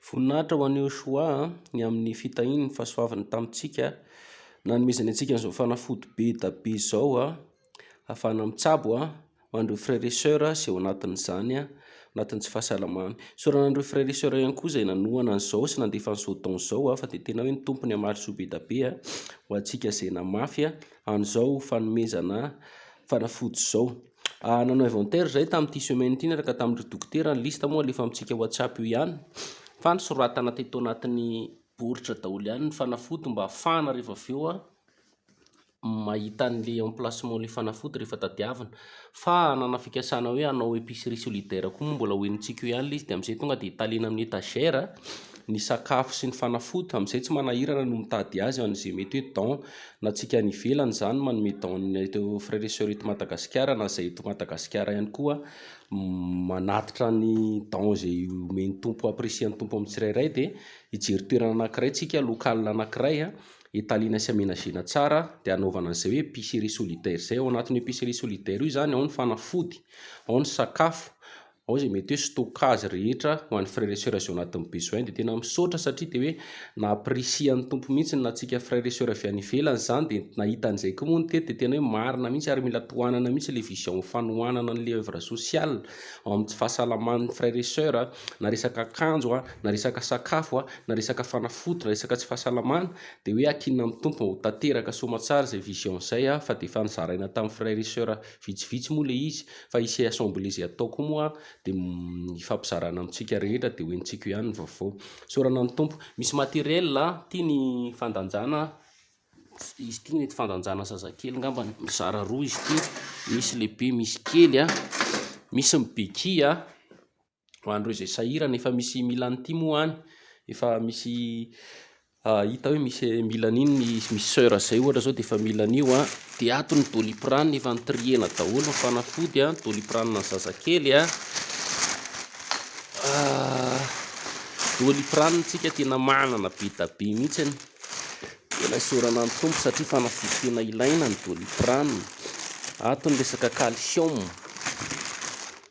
Voninahitra ho an'i Yehoshuah ny amin'ny fitahiany ny fahasoavany tamintsika nanomezany antsika an'izao fanafody be da be izao ahafahana mitsabo ho an'ireo frères et sœurs izay ao anatin'izany anatin'ny tsy fahasalamana. Isaorana an'ireo frères et sœurs ihany koa izay nanohana an'izao sy nandefa an'izao don izao fa dia tena hoe ny Tompony hamaly soa be da be ho antsika izay namafy an'izao fanomezana fanafody izao. Nanao inventaire izahay tamin'ity semaine ity niaraka tamin'ireo dokotera, ny liste moa alefa amintsika WhatsApp io ihany fa nosoratana teto anatin'ny baoritra daholo ihany ny fanafody mba ahafahana rehefa avy eo mahita an'ilay emplacement ilay fanafody rehefa tadiavina. Fa hanana fikasana hoe hanao épicerie solidaire koa moa mbola ho henontsika eo ihany ilay izy dia amin'izay tonga dia étaler-na amin'ny étagère ny sakafo sy ny fanafody amin'izay tsy manahirana no mitady azy an'izay mety hoe don na antsika any ivelany izany manome don an'ireo frères et sœurs eto Madagasikara na izay eto Madagasikara ihany koa manatitra ny don izay omen'ny Tompo apprécier-n'ny Tompo amin'ny tsirairay dia hijery toerana anankiray tsika local anankiray étaler-na sy aménager-na tsara dia hanaovana an'izay hoe épicerie solidaire izay. Ao anatin'io épicerie solidaire io izany ao ny fanafody, ao ny sakafo, ao izay mety hoe stockage rehetra ho an'ny frères et sœurs izay ao anatin'ny besoin dia tena misaotra satria dia hoe na-apprécier an'ny Tompo mihitsy na antsika frères et sœurs avy any ivelany izany dia nahita an'izay koa moa ny teto dia tena hoe marina mihitsy ary mila tohanana mihitsy ilay vision fanohanana an'ilay œuvre sociale ao amin'ny tsy fahasalaman'ny frères et sœurs na resaka akanjo na resaka sakafo na resaka fanafody na resaka tsy fahasalamana dia hoe ankinina amin'ny Tompo mba ho tanteraka soamatsara izay vision izay fa dia efa nozaraina tamin'ny frères et sœurs vitsivitsy moa ilay izy fa hisy assemblée izay atao koa moa dia hifampizarana amintsika rehetra dia ho henontsika eo ihany ny vaovao. Isaorana ny Tompo. Misy matériel ity ny fandanjana, izy ity mety fandanjana zazakely angambany, mizara roa izy ity, misy lehibe misy kely, misy ny béquille. Ho an'ireo izay sahirana efa misy mila an'ity moa any, efa misy hita hoe misy mila an'iny ny misy soeur izay ohatra izao dia efa mila an'io an, dia ato ny doliprane efa notriena daholo ny fanafody an, doliprane ny zazakely an, doliprane tsika tena manana be dia be mihitsy, tena isaorana ny Tompo satria fanafody tena ilaina ny doliprane, ato ny resaka calcium.